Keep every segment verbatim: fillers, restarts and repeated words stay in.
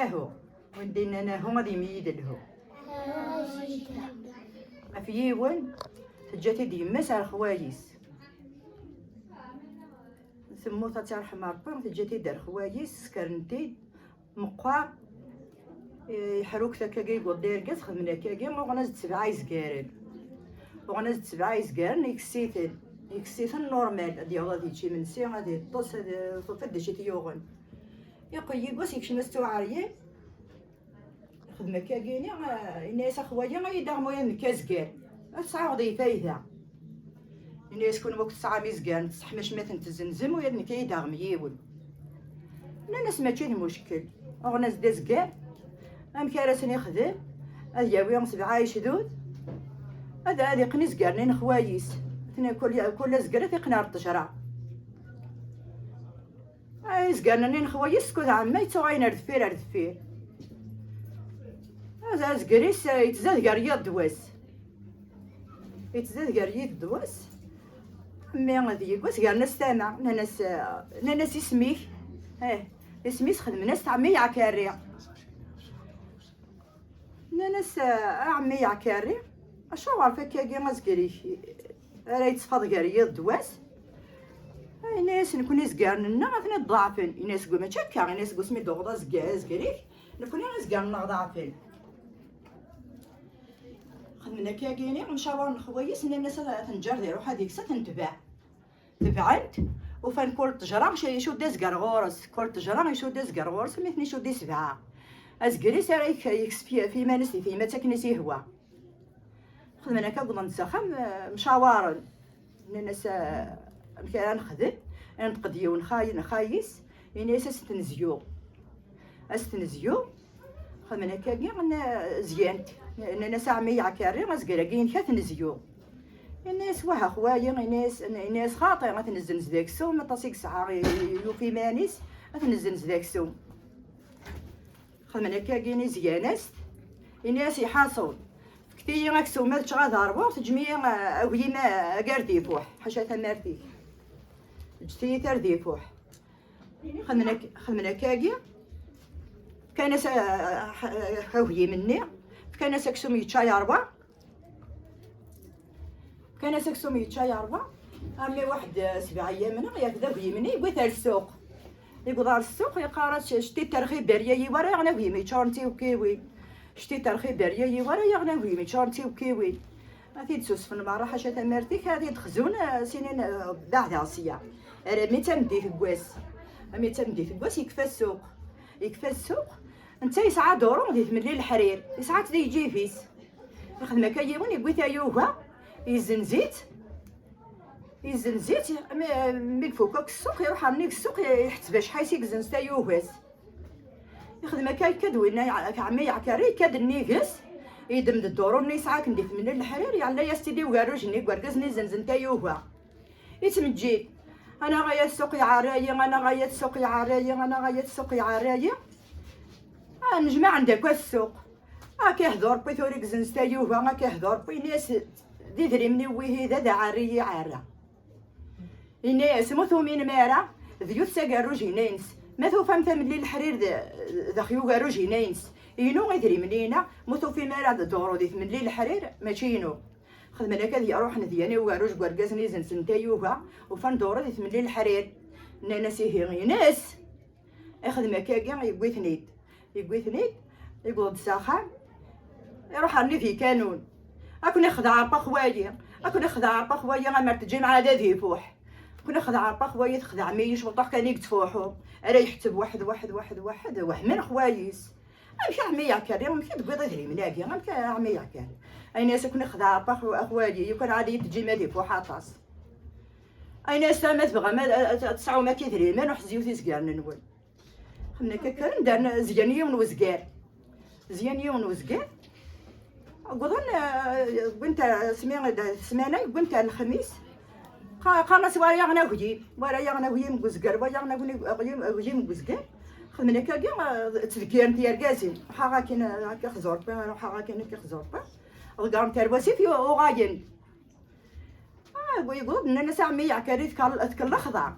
Ahu. Win d-yennan ahu ad yemyid lhu. Ɣef yiwen, teǧǧa-t-id yemma-s ar xwayis. Temmut, ad tt-yerḥem Ṛebbi, teǧǧa-t-id ar xwayis, skren-t-id, meqqer, eh, iḥruk takkagi, yewweḍ d argaz, xedmen akkagi, uɣen-as-d sebɛa izgaren. Uɣen-as-d sebɛa izgaren, ikkes-iten. Ikkes-iten normal, ad yaweḍ ad yečč imensi, ad yeṭṭes, ad, tufiḍ d acu i t-yuɣen. Iqqel yiwwas, yekcem-as tuɛeryin, xedm akkagini, eh, yenna-yas: "A xwaya, ay d-aɣem wayen nekk azgar, ad tesɛaɣ di fayda." Yenna-yas: "Kunwi akk tesɛam izgaren, tesseḥmacem ad ten-tzenzem, ula d nekk ay d-aɣem yiwen." Nnan-as: "Mačči d mucekkel." Uɣen-as-d azgar, amek ara sen-ixdem? Ad yawi sebɛa icdud, ad, ad iqqen izgaren-nni n xwayis. Atni kul, kul azgar ad t-iqqen ar ṭṭejra. Ay, izgaren-nni n xwayis skud ɛemma yettuɣayen ar deffir, ar deffir. Az-, azger-is, eh, yettzad gar yiḍ d wass. Yettzad gar yiḍ d wass. Mmi d yiwwas gren-as tama, nnan-as, eh, nnan-as: "Isem-ik?" Eh, isem-is, xedmen-as-t Ɛemmi Yeɛkerri. Nnan-as: "A ɛemmi Yeɛkerri, acuɣer fakkagi azger-ik ara yettfaḍ gar yiḍ d wass?" Yenna-yas: "Nekni izgaren-nneɣ atni ḍeɛfen." Yenna-yas: "Mačči akka." Yenna-yas: "Deg wasmi d-tuɣeḍ azga-, azger-ik, nekni izgaren-nneɣ ḍeɛfen." Xedmen akkagini, mcawaren xwayis, nnan-as: "Ad, ad t-nǧer di ruḥ ad ikes, ad t-netbeɛ." Tebɛen-t, ufan kul ṭṭejra icudd azger ɣur-s, kul ṭṭejra icudd azger ɣur-s, mi ten-icudd isebɛa. Azger-is ara yek-, yekkes f-, f yiman-is di tyemmat akken i s-ihwa. Xedmen akka, wwḍen-d s axxam, eh, mcawaren. Nnan-as, eh, amek ara nexdem? Inṭeq-d yiwen xay-, n xay-is, ini-as: "Ad s-ten-zyu." Ad s-ten-zyu. Xedmen akkagi, nna-, zyan-t. Nnan-as: "A ɛemmi Yeɛkerri, azger-agi-inek ad t-nezyu." Ini-as: "Wah a xwayi," ini-as, ini-as, "xaṭi, ad t-nezzenz d aksum, aṭas i yesɛa, i, i, yufa iman-is, ad t-nezzenz d aksum." Xedmen akkagi, ini zyan-as-t. Ini-as: "Iḥaṣun, fket-iyi aksum ad ččeɣ ad ṛwuɣ, teǧǧem-iyi, a, aglim, a, agar d ifuḥ, ḥaca tamart-ik. Ǧǧet-iyi tar d ifuḥ." Xedmen ak-, xedmen akkagi. Fkan-as, a, a, a, aglim-nni. Fkan-as aksum yečča yerwa. Fkan-as aksum yečča yerwa. Armi waḥed, a, sebɛa yyam-nni, yerfed aglim-nni, yewwi-t ar ssuq. Yewweḍ ar ssuq, yeqqar-as: "Cti terxi berya yiwara yaɣen aglim yeččuren d tiwekkiwin. Cti terxi berya yiwara yaɣen aglim yeččuren d tiwekkiwin." A t-id-susfen merra, ḥaca tamart-ik, a t-id-xzun, a, sinin, a, beɛdeɣ sya. Armi d tameddit n wass. Armi d tameddit n wass, yekfa ssuq. Yekfa ssuq. Netta yesɛa duṛu di tmelli n leḥrir. Yesɛa-tt di lǧib-is. Ixdem akka yiwen, yewwi tayuga, yezzenz-itt. Yezzenz-itt, mi, mi ifuk akk ssuq, iruḥ ar nnig ssuq, iḥetteb acḥal i yezzenz tayuga-s. Ixdem akka, ikka-d winna, ɛemmi Yeɛkerri, ikka-d nnig-s, yeddem-d dduṛu-nni yesɛa akken di tmelli n leḥrir, yeɛla-yas-tt-id i ugerruj-nni, deg urgaz-nni izenzen tayuga. Ittmeǧǧid: "Anaɣ ay at ssuq iɛerrayi, anaɣ ay at ssuq iɛerrayi, anaɣ ay at ssuq iɛerrayi." A, nnejmaɛen-d akk at ssuq. Akka ihdur Rebbi tura i izenz tayuga, akka ihdur Rebbi, ini-as: "D idrimen-iw wihi, d ad aɛerri iɛerra." Ini-as: "Ma ur tuminem ara, d yut s agerruj-ina-ines. Ma tufam tamellil leḥrir d, d axi ugerruj-ina-ines, inu idrimen-ina, ma ur tufim ara d duṛu di tmellil leḥrir, mačči inu." Xedmen akka, ad ruḥen dyan i ugerruj n urgaz-nni izenzen tayuga, ufan duṛu di tmellil leḥrir. Nnan-as: "Ihi ines." Ixdem akkagi, yewwi-ten-id. Yewwi-ten-id, yewweḍ-d s axxam, iruḥ rni di kanun. "Ad ken-ixdeɛ Rebbi a xwali, ad ken-ixdeɛ Rebbi a xwali, amer teǧǧim ɛad ad ifuḥ. Ad ken-ixdeɛ Rebbi a xwali, texdeɛem-iyi cwiṭuḥ kan i yettfuḥu." Ara yeḥteb waḥed, waḥed, waḥed, waḥed, wehmen xwayis. "Amek a ɛemmi Yeɛkerri, amek i d-tewwiḍ idrimen-agi? Amek a ɛemmi Yeɛkerri?" Ayen-as: "Ad ken-ixdeɛ Rebbi a xw-, a xwali, yukan ɛad i yi-teǧǧim ad ifuḥ aṭas." Ayen-as: "Ma tebɣam ad, ad, ad tesɛum akk idrimen, ruḥ zeyut izgaren-nwen." Xemnek kkren, ddan zgan yiwen wezgar. Zgan yiwen wezgar. Wwḍen, eh, wwin-t, eh, smi, d ssmana, wwin-t ar lexmis. Qa-, qqaren-as: "Wara yaɣen aglim, wara yaɣen aglim deg uzger, wara yaɣen aglim, aglim, aglim deg uzger." Xedmen akkagi, eh, ttdeggiren-t yergazen. Ruḥaɣ akin, eh, akka xẓur Rebbi, ruḥaɣ akin, akka xẓur Rebbi. Ḍeggren-t ar wasif, yu-, uɣayen. Ah, yewweḍ, nnan-as: "A ɛemmi Yeɛkerri, tkel-, tkellxeḍ-aɣ."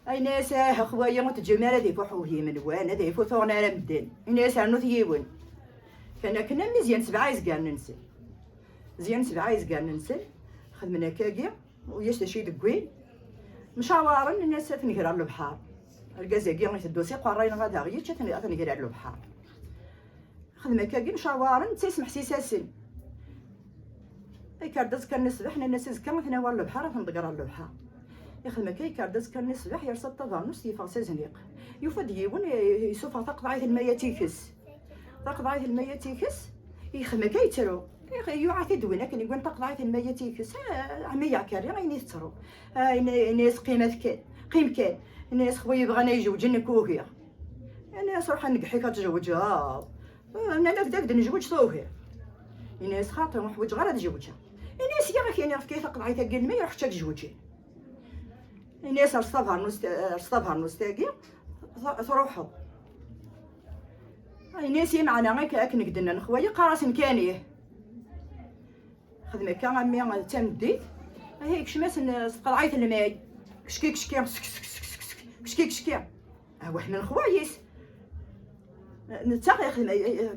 Ini-as: "Ah, a xwaya, ur teǧǧim ara ad ifuḥ ugim-nwen, ad ifu tuɣen ara medden." Ini-as: "Rnut yiwen." Kan akken am Meẓyan sebɛa izgaren-nsen. Meẓyan sebɛa izgaren-nsen, xedmen akkagi, u yas d acu i d-wwin. Mcawaren, nnan-as: "Ad t-nger ɣer lebḥer." Argaz-agi iteddu s iqerray neɣ ad aɣ-yečč, ad t-, ad t-nger ɣer lebḥer. Xedmen akkagi, mcawaren, netta yesmeḥsis-asen. Yekker-d azekka-nni ṣṣbeḥ, nnan-as: "Azekka ad t-nawi ɣer lebḥer, ad t-nḍegger ɣer lebḥer." Ixdem akka, yekker-d azekka-nni ṣṣbeḥ, yerṣa-d tabernust, yeffeɣ s azniq. Yufa-d yiwen, i-, yessufeɣ taqeḍɛit n lmayat ikes. Taqeḍɛit n lmayat ikes, ixdem akka yettru. Ix-, yuɛa-t-id win akken yewwin taqeḍɛit n lmayat ikes. "Ah, ɛemmi Yeɛkerri, ayen i tettru?" Ah, yenna-, yenna-yas: "Qqimet kan, qqim kan." Yenna-yas: "Xwi bɣan ad yi-jewǧen, nekk ugiɣ." Yenna-yas: "Ruḥ a ngeḥ-ik ad tjewǧeḍ." "Ah, nnan-ak d ak-d-nejweǧ, tugiḍ." Yenna-yas: "Xaṭi, ur ḥwiǧeɣ ara ad jewǧeɣ." Yenna-yas: "Yak, ad k-iniɣ, efk-iyi taqeḍɛit-agi n lmayat, ruḥ ečč ad k-jewǧen." Ini-as: "Ers tabernust, ers tabernust-agi, t-, truḥeḍ." Ini-as: "I meɛna ak-, akken i k-d-nnan xwaya, qqar-asen kan ih." Xdem akka, a mmi, d tameddit, ahi, ikcem-asen s tqeḍɛit n lmay. Kecki, kecki, kecki, kecki. Ah, wehmen xwayis. Netta ixdem,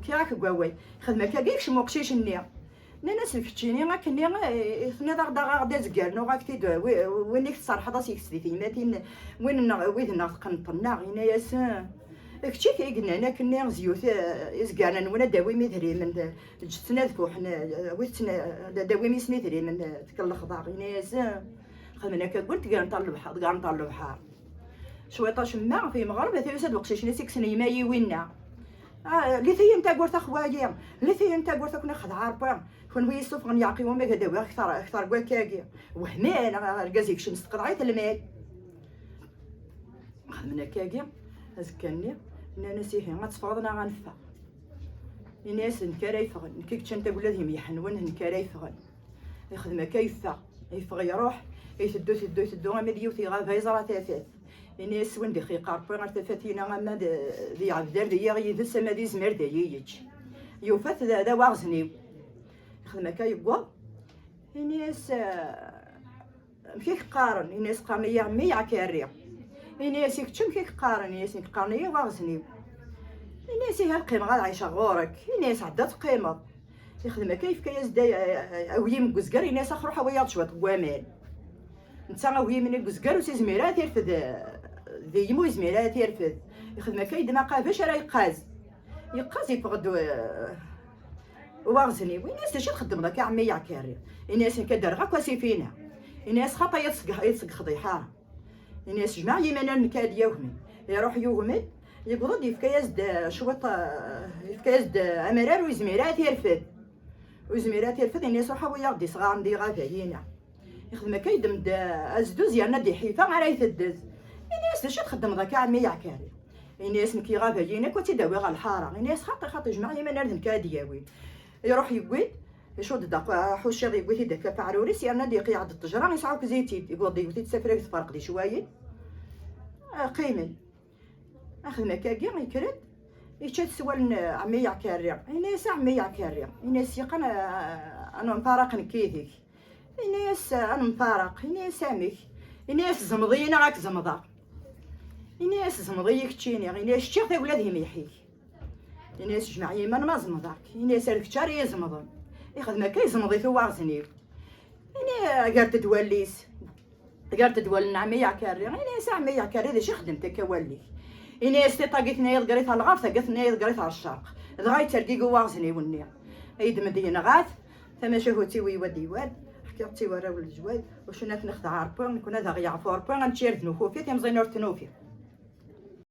kkiɣ-ak deg wawal. Xdem akkagi, yekcem uqcic-nni. Nnan-as: "D keččini akkenni, eh, tenniḍ-aɣ-d aɣ-aɣ-d azger, nuɣ-ak-t-id, wi-, win i k-tserḥeḍ ad s-yekkes di tyemmatin, win-nneɣ, wid-nneɣ tqenṭen-aɣ." Yenna-yas: "Eh, d kečč i t-, i yennan akkenni, zyut, eh, izgaren-nwen ad d-awim idrimen, d-, ǧǧet-ten ad fuḥen, eh, awit-ten, eh, ad d-awim isem idrimen, eh, tkellxeḍ-aɣ." Yenna-yas: "Eh." Xedmen akka, wwin-t, garen-t ɣer lebḥer, garen-t ɣer lebḥer. Cwiṭ acemma, f imeɣreb, ata yusa-d uqcic-nni s-ikksen yemma i winna. "Ah, lit-iyi n tagurt a xwali, lit-iyi n tagurt, ad ken-ixdeɛ Ṛebbi. Kenwi yessufɣen yeɛqiwum, ad awiɣ kter, kter n wakkagi." Wehmen, argaz yekcem s tqeḍɛit n lmay. Xedmen akkagi, azekka-nni, nnan-as: "Ihi, ad teffɣeḍ neɣ ad neffeɣ?" Ini-as: "Nekk ara yeffɣen, nekk i yeččan tagella d yemyeḥnwen, nekk ara yeffɣen." Ixdem akka, yeffeɣ, yeffeɣ, iruḥ, iteddu, iteddu, iteddu, ama d yiwet iɣaba, yeẓra tafat. Ini-as: "Win d ixeyyqer wwi ɣer tafat-ina, ama d, d iɛebder d yiɣ yid-s, ama d izmer d iyi-yečč." Yufa-t d, d awaɣzniw. Ixdem akka, yewweḍ. Ini-as: "Ah, amek i k-qqaren?" Ini-as: "Qqaren-iyi ɛemmi Yeɛkerri." Ini-as: "I kečč amek i k-qqaren?" Ini-as: "Nekk qqaren-iyi waɣzniw." Ini-as: "Ihi ad qqimeɣ ad ɛiceɣ ɣur-k." Ini-as: "Ɛedda ad teqqimeḍ." Ixdem akka, yefka-yas-d a-, a-, awyim deg uzger, ini-as: "Ax, ruḥ awi-yaɣ-d cwiṭ n waman." Netta awyim-nni deg uzger ur s-izmir ara ad t-irfed, eh, d yimi ur yezmir ara ad t-irfed. Ixdem akka, yeddem aqabac ara yeqqaz. Yeqqaz, yeffeɣ-d, eh, waɣzniw. Ini-as: "D acu i txeddmeḍ akka, a ɛemmi Yeɛkerri?" Ini-as: "Nekk ad d-rreɣ akk asif-ina." Ini-as: "Xaṭi, ad seg-, ad seg-xḍiḥ ara." Ini-as: "Jmeɛ yiman-nnem, nekk ad d-yagmen." Iruḥ yugmen, yewweḍ-d, yefka-yas-d, eh, cwiṭ, eh, yefka-yas-d, eh, amrar ur yezmir ara ad t-irfed. Ur yezmir ara ad t-irfed, ini-as: "Ruḥ awi-yaɣ-d isɣaren d iɣabayen-a." Ixdem akka, yeddem-d, eh, azduz, yerna-d iḥifa ara iteddez. Ini-as: "D acu i txeddmeḍ akka, a ɛemmi Yeɛkerri?" Ini-as: "Nekk iɣabayen akk ad tt-id-awiɣ ɣer lḥara." Ini-as: "Xaṭi, xaṭi, jmeɛ yiman-nnem, d nekk ad d-yawin." Iruḥ yewwi-d, icudd-d aqu-, aḥucciḍ, yewwi-t-id akka f aɛrur-is, yerna-d iqeyyeɛ-d ṭṭejra, yesɛa akk ziti, yewweḍ yewwet-id s afrag, tefreq di cwayen. Ah, qqimen. Axdem akkagi, yekker-d, yečča-t s wallen, ah, ɛemmi Yeɛkerri. Ini-as: "A ɛemmi Yeɛkerri." Ini-as: "Yeqqan, ah, ad nemfaraq nekk yid-k." Ini-as: "Ah, ad nemfaraq." Ini-as: "Amek?" Ini-as: "Zemḍ-iyi neɣ ad k-zemḍeɣ." Ini-as: "Zemḍ-iyi keččini." Ini-as: "Ččiɣ tagella d yimyeḥ-ik." Ini-as: "Jmeɛ yiman ma zemḍeɣ-k." Ini-as: "Ar d kečč ara yi-zemḍen." Ixdem akka, yezmeḍ-it uwaɣzniw. Ini, gert-d wallen-is. Gert-d wallen n ɛemmi Yeɛkerri. Ini-as: "A ɛemmi Yeɛkerri, d acu i xeddment akka wallen-ik?" Ini-as: "Tiṭ-agi tenna-yi ḍegger-it ɣer lɣerb, tagi tenna-yi ḍegger-it ɣer ccerq." Dɣa yettergigi uwaɣzniw-nni. Yeddem-d yenɣa-t, tamacahut-iw iwad iwad, ḥkiɣ-tt i warraw n leǧwad, ucen ad ten-ixdeɛ Ṛebbi, nekni ad aɣ-yeɛfu Ṛebbi, ad nečč irden ukufi, timẓin ur ten-nufi.